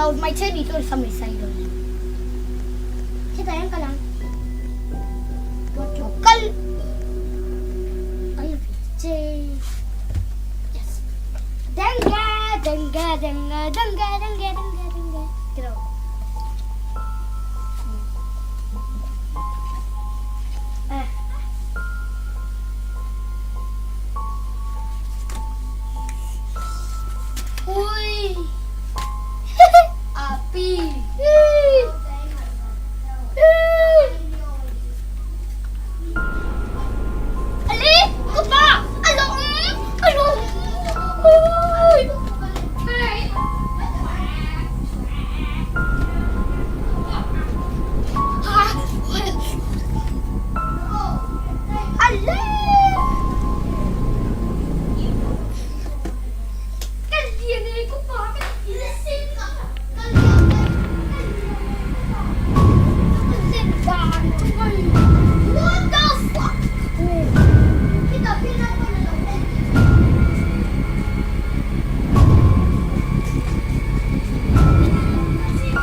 Mai che ni chu sam sai lo. Hetah hian kal ang. Kal. Kal ve che. Yes. Dengue, dengue, dengue, dengue, dengue, dengue, dengue. Tiro. Eh. Ui. Api. Ali, kupa, along, along. Ui. Ali.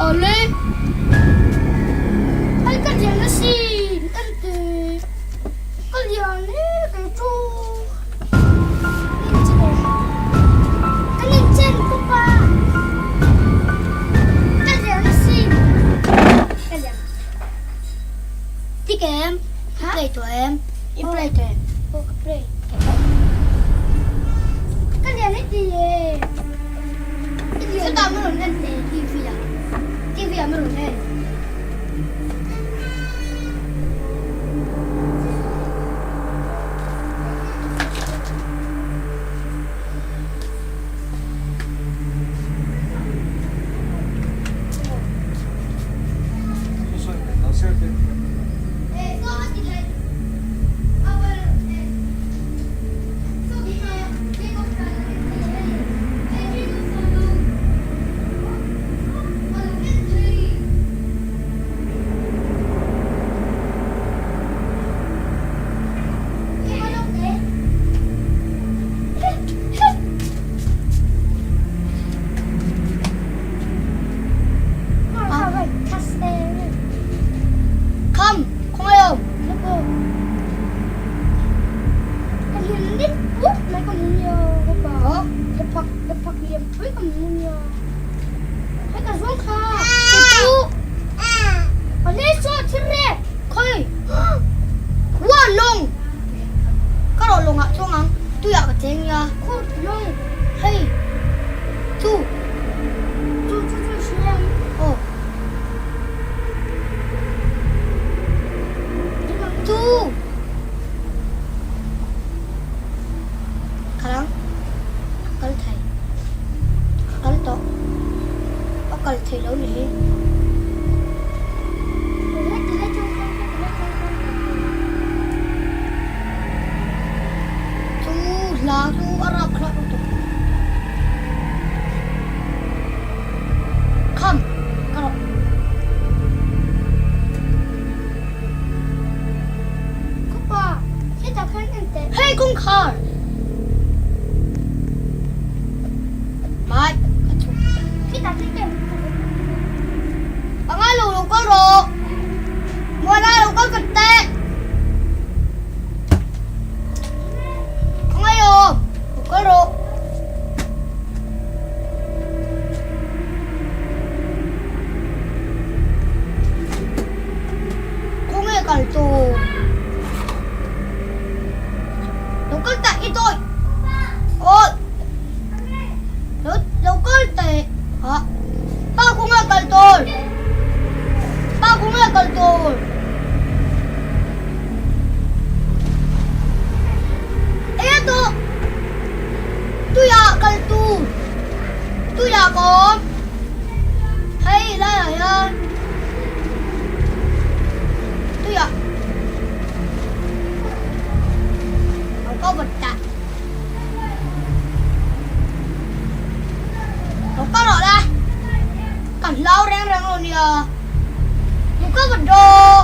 Awle hei ka lian asin en teh ka lian e kei chu. Tikem, i play tawh em? I play tawh em? Aw ka play. Ka lian i ti e. Chutah min rawn en teh TV ah. TV ah min rawn en. Kham, khawngaih awm. Khawi? Ua lawng! Ka rawh lawngah chuang ang, tuiah ka cheng nia. Hei, chu. Chu chu chu hria ang. Aw. Chu. Khalang, a kal thei. A kal tawh. A kal thei lo ni hi. Chu hla chu a rap thlak lutuk. Kham ka rawh. Hei kawngkhar! Mai ka chhuk. A ngai lo lo kal rawh. Muana lo kal vat teh. A ngai lo lo kal rawh. Khawnge kal tur? Lo kal teh i dawi. Awi. Lo lo kal teh. Ha. Pa khawnge kal tur? Pa khawnge kal tur? Eng tawh? Tuiah kal tur. Tuiah ka awm. Hei laiah hian tuiah lo kal vat teh. Lo kal rawh le. Ka hlau reng reng lo nia. Lo kal vat rawh.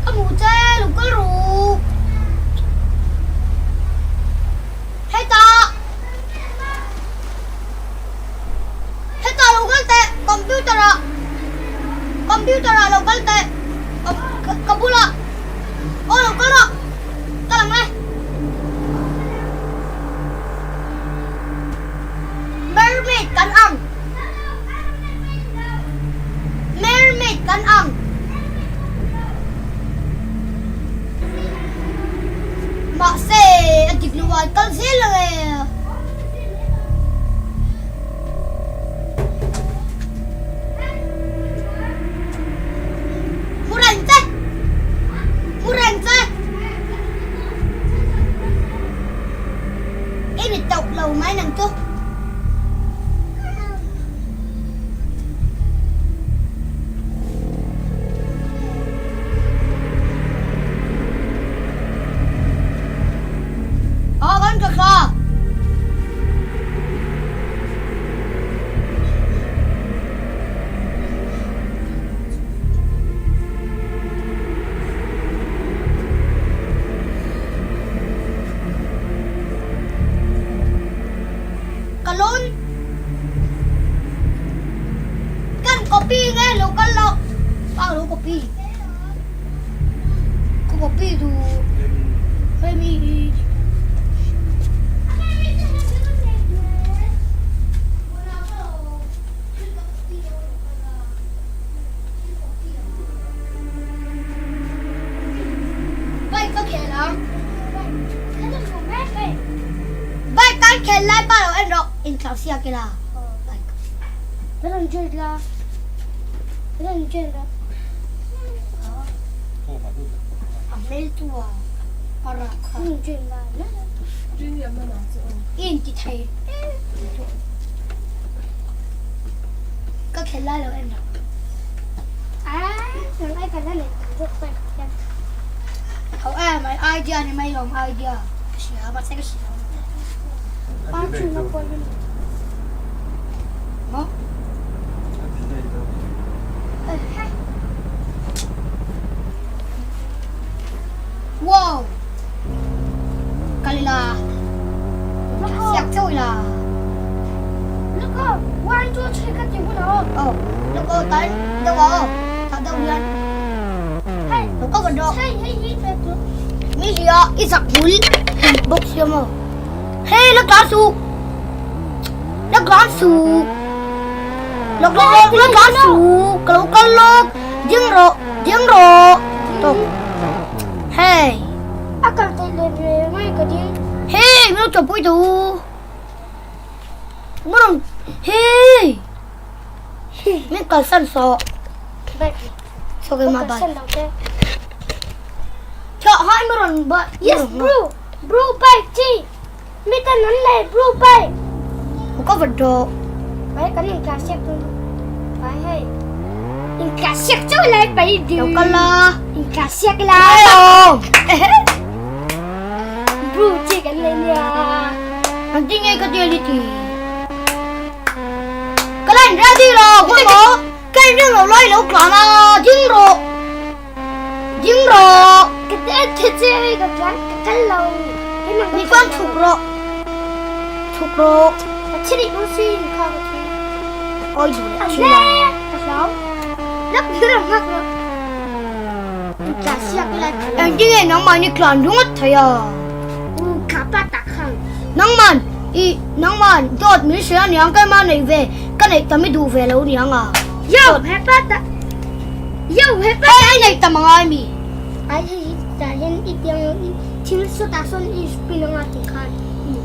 Ka hmu che lo kal ru. Hetah. Hetah lo. ah computer ah lo kal teh ka bulah aw lo kal rawh kal ang e. Mermaid kan ang mermaid kan ang. Mahse a dik lo a kal zel ang e. Mu reng che! Mu reng che! I ni tawh lo mai nang chu. Aw kan ka thla. Ka lawn kan copy nge lo kal lo pa lo copy ka copy duh hemi hi. Bike ka khel ang. Bike kan khel lai pa lo en rawh inthlauh siak ila bike. A hmel chu a a rak kha. I inti thei Ka khel lai lo en rawh. Ho em ai idea ni mai lawm idea. Ka hria mahse ka hria lo. Maw? Wow! Kal ila. Siak chauh ila. Look oh, 1 2 3 ka ti hun aw. Oh, look oh, tan deuh aw. Tah deuh hian. Hei, Lo ka van rawh. Hei, hei, hei, hei, Mi hria i zak hmul bawk sia maw. Hei, la tlan suh. La tlan suh. La tlan la tlan suh. Ka lo kal lawk. Ding rawh, ding rawh. Tawk. Hei. A kal theih leh ve mai ka ding. Hei, min lo chawpui tawh u. Min rawn, hei. Min kalsan sawh. Saw keimah bai. Chah hai min rawn bai. Yes, bro. Bro bike chi. Mi tan an nei bro bike. Ka vat rawh. Bai kan in class siak tu. Bai hei. In class siak chau lai bai du. Lo kal la. In class siak la. Bro chi kan nei nia. An ti ngei ka ti ali ti. Ka line ready lo khawi maw? Ka inring lo lai lo tlan a, ding rawh. Ding rawh. Ka te the che hei ka tlan ka kal lo. Ni chuan chhuk rawh. Chhuk rawh. Ka thi rih dawn sin kha ka thi. Oi duh leh thi la. Ka hlau. Lak ram ngak rawh. Tla siak ila. Engtin nge nangmah ni tlan ringawt thei a? U ka pa tak khang. Nangman i nangman dawt min hrilh aniang keimah neih ve ka neih tam i duh ve lo aniang a. Yo he pa ta Yo he pa Hei ai neih tam angai mi. Ai hei hi tah hian i piang lo i thil sawtah sawn i spin anga ti khan i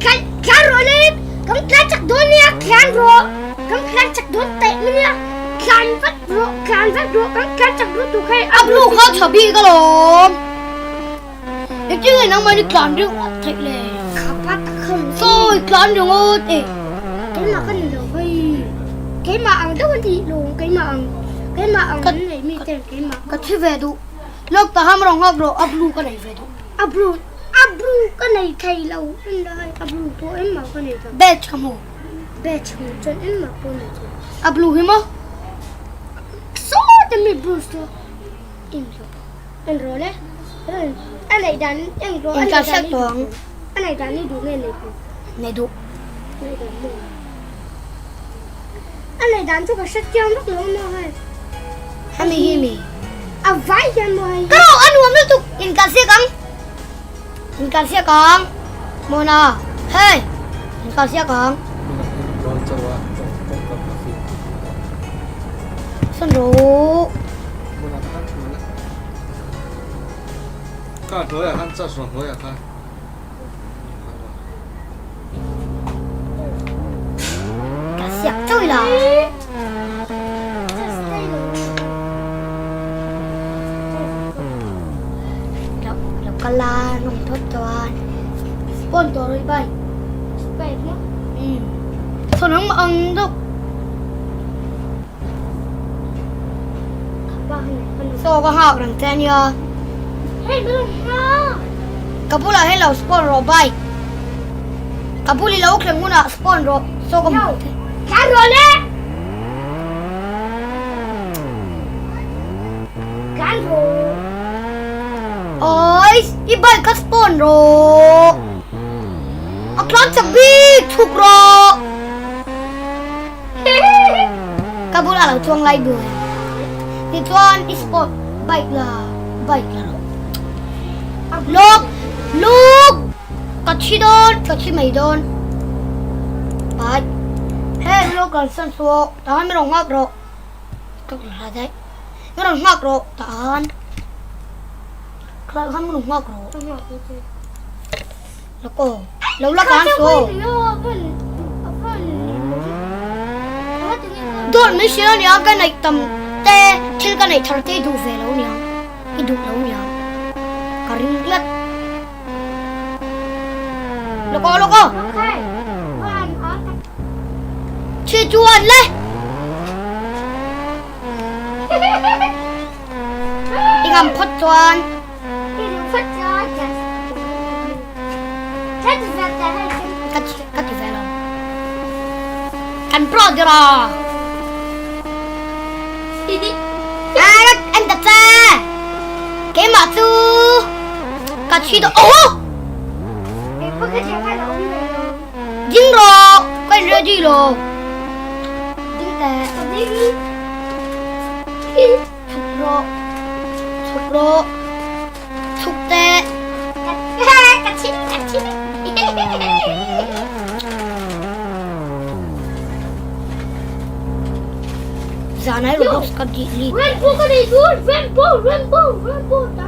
Tlan tlan rawh le kan tlan chak dawn nia tlan rawh kan tlan chak dawn taih mai nia tlan vat rawh tlan vat rawh kan tlan chak rawh tur kha A blue kha tha bik alawm. Engtin nge nangmah ni tlan ringawt theih le? Khapa tak kha maw? Sawi tlan ringawt e. Keimah ka ni lo hei. Keimah ang deuh a nih lo keimah ang keimah ang an nei mi ten keimah. Ka thi ve duh. Lawk ta ham rawng hak rawh a blue ka nei ve duh. A blue a blue ka nei thei lo en la hei a blue pawh engmah ka nei lo. Badge ka hmu. Badge hmu chuan engmah pawh nei thei. A blue hi maw? Saw te mi blue chu in lo. En rawh le. A neih dan en rawh. Engka hriat tawh ang. A neih dan i duh nge nei duh? Nei duh. Nei dan maw? A nei dan chu ka hre chiang vak lo maw hei. Hemi hi mi. A vai hian maw hei. Ka ro a nuam lutuk in kal siak ang. In kal siak ang. Mona hei in kal siak ang. San ro. Ka hnuaiah khan church hnuaiah khan. Ka siak chauh ila. Lo kal la nung thawt chuan spawn tawh rawih bai. Sawn ang ang deuh. Saw ka nghak reng che ania. Ka bulah hian lo spawn rawh bike. Ka bul i lo thleng hunah spawn rawh saw ka hmuh thei. Thla rawh le. Tlan rawh. Oi, i bike kha spawn rawh. A tlan chak bik chhuk rawh. Ka bulah lo chuang lai buai. Tichuan i sport bike la bike la rawh. Luk luk ka thi dawn ka thi mai dawn. Bye. Hei lo kalsan suh tahan min rawn nghak rawh. Ka hla daih. Min rawn nghak rawh tahan. Khalai khan min rawn nghak rawh. Lako, lo la kan so. Dawt min hrilh ania ka neih tam te thil ka neih thar te i duh ve lo nia i duh lo nia ka ring tlat. Lako lako. Chi chuan le. I ngam phawt chuan. Ka ti ve lo. Kan pro dira. Anh ta cha. Keimah chu ka thi do. Oh! Ding rawh. Ka in ready lo. Ding teh. Chhuk rawh. Chhuk rawh. Chhuk teh. Ka chim ka chim. Zanai Roblox ka delete. Rainbow ka nei dur. Rainbow, rainbow, rainbow ta.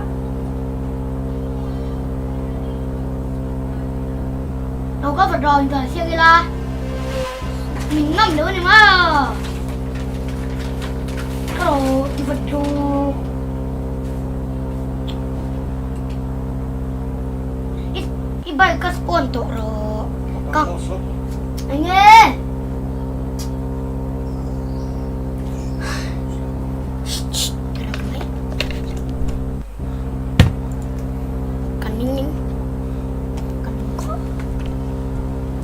Đâu có vật rồi rồi siêu ila. Mình ngâm nữa này mà. Ka ro ti vat chu. I bike ka spawn tawh rawh. Ka enge.